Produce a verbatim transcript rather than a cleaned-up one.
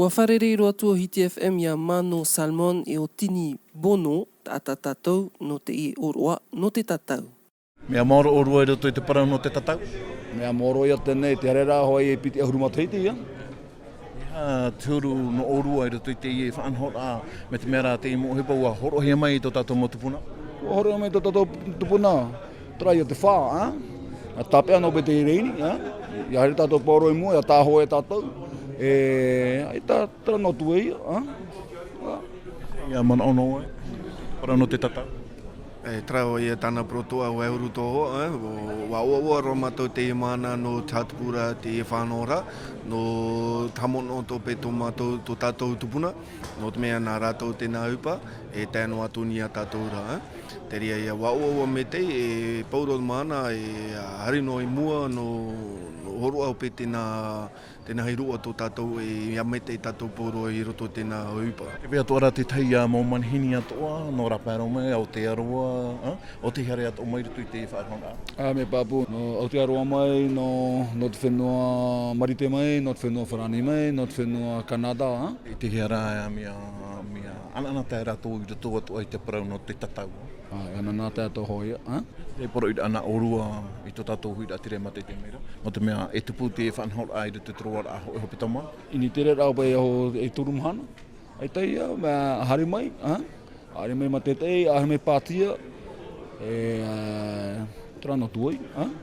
Ua fārerei roa atu ʻo Hiti F M iā Mano Salmon e ʻo Tini Bono, taʻata tātou nō teie ʻōroʻa, nō te tatau. Mea maoro ʻōrua i roto i te parau nō te tatau. Mea maoro ia tēnei, te haere rā hoʻi e piti ʻahuru matahiti ia. Te huru nō ʻōrua i roto i teie faʻanahoraʻa, mai te mea rā teie mau ʻohipa ua hōroʻahia mai i tō tātou mau tupuna. Ua hōroʻahia mai i tō tātou tupuna, terā ia te fā, ā? ʻA tāpeʻa nō Beteireini, ā? ʻIa haere tātou pauroa i mua, ʻia tāhōʻē tātou. E, ʻaita, terā noa atu ia, ā? Ia manaʻo noa, parau nō te tatau. E, terā ia tāna porotoʻa, ua e huru tō hoa, ā? Ua, ua ʻoaʻoa roa mātou teie mahana nō te hatupu ra, teie faʻanahoraʻa, nō te haʻamanaʻo atoʻa paʻi tō mātou, tō tātou tupuna, nō te mea nā rātou tēnā ʻohipa, e tae noa atu nei iā tātou ra, ā? Terā ia, ua ʻoaʻoa maitaʻi, e pauroa mahana, e, ā, haere noa i mua, nō, nō hōroʻa paʻi tēnā, tēnā hiroʻa tō tātou, e, ʻia maitaʻi tātou pauroa i roto i tēnā ʻohipa. E mea atoʻa rā te tahi ia mau manihini atoʻa, nō Rāpae roa mai, Aotearoa, ā? ʻO tei haere atoʻa mai i roto i te faʻanahoraʻa. Ā, mea pāpū, nō Aotearoa mai, nō, nō te fenua Marite mai, nō te fenua Farāni mai, nō te fenua Kanata, ā? E tei hea rā, mea, mea ʻanaʻanatae rātou i roto atoʻa i te parau nō te tatau. Ā, e ʻanaʻanatae atoʻa hoʻi, ā? Te poroʻi ra ʻana ʻōrua i tō tātou huiraʻatira e mātaʻitaʻi mai ra. Nō te mea e tupu te faʻanahoraʻa i roto i te roaraʻa hōʻē hepetoma. ʻInitere rā paʻi e aho e toru mahana. ʻAita ia, mea haere mai, ā? Haere mai mātaʻitaʻi, haere mai pātia, e, ā, terā noa atu ai, ā?